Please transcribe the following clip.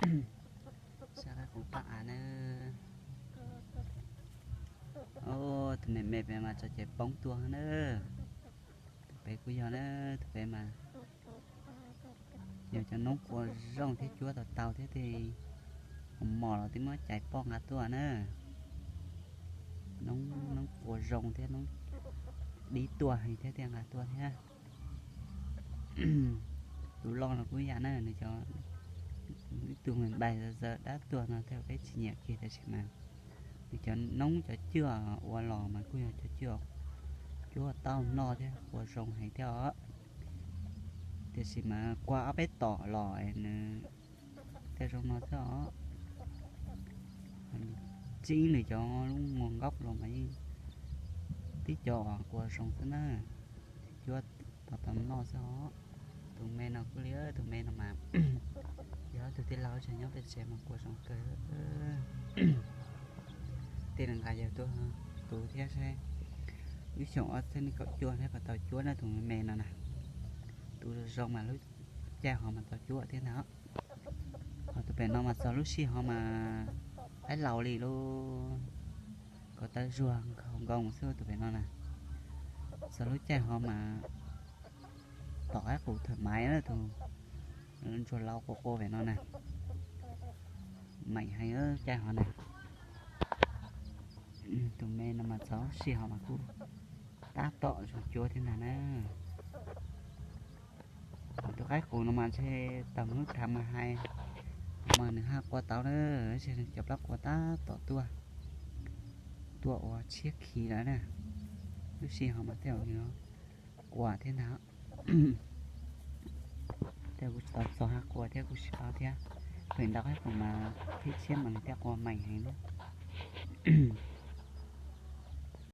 Sab qaib qus paj av na. Tus me me pem mas tso cai poob tuaj na. Tus pem kuj yog na, tus pem mas yog cov noob qua zoo thiab cuab tau tau thiab tej, mos los twb muab cais poj nqa tuaj na. Noob qua zoo thiab noob dib tuaj heev thiab thiaj nqa tuaj thiab. Tus loj no kuj yam na, nws cov, ib tug me npais zaws zaws dab tuag no thiab peb tsis nyiam kiag tiam sis mas nws cov noob cov cwj ua los mas kuj yog cov cwj cuab tau noj thiab qua zoo heev thiab os. Tiam sis mas qua ob peb tom los nws thiaj zoo no xwb os. Tseeb nws cov lub muag nkaub los mas yeej tib co qua zoo xwb na, thiaj cuab tau tau noj xwb os. Tus me no kuj li, tus me no mas yog tus tij laug tseem nyob pem tsev mas qua zoo kawg. Tej li nqa yawg tuaj tu thiab saib, lub xyoo ob txhiab nees nkaum cuaj thiab puas tau cuab na tus me me no na. Tu zoo mas lub caij ho mas tau cuab thiab ntag. Ho tus pem no mas txog lub sij ho mas qaib laus li lub, ko taw zuag nkaus nkoos xwb tus pem no na. Txog lub caij ho mas tom qaib qus thawm maiv na tus ntsuag laus qua qua pem no na. Meem heev caij ho na. Tus me no mas txog lub sij ho mas kuj tab tom zoo cuab thiab ntag na. Tus qaib qus no mas ntshe tau hnub thav mas hais mas nws haj qua tau na, tab sis nws cov plab qua tab tom tuaj, tuaj ua tshiab khiv lawm na. Lub sij ho mas tej zaum nws qua thiab ntag. Tej kuv tsis tau txog haj qua thiab kuv tsis paub thiab. Pem ntau qaib qus mas thiab tshiab mas nws thiaj qua meem heev thiab.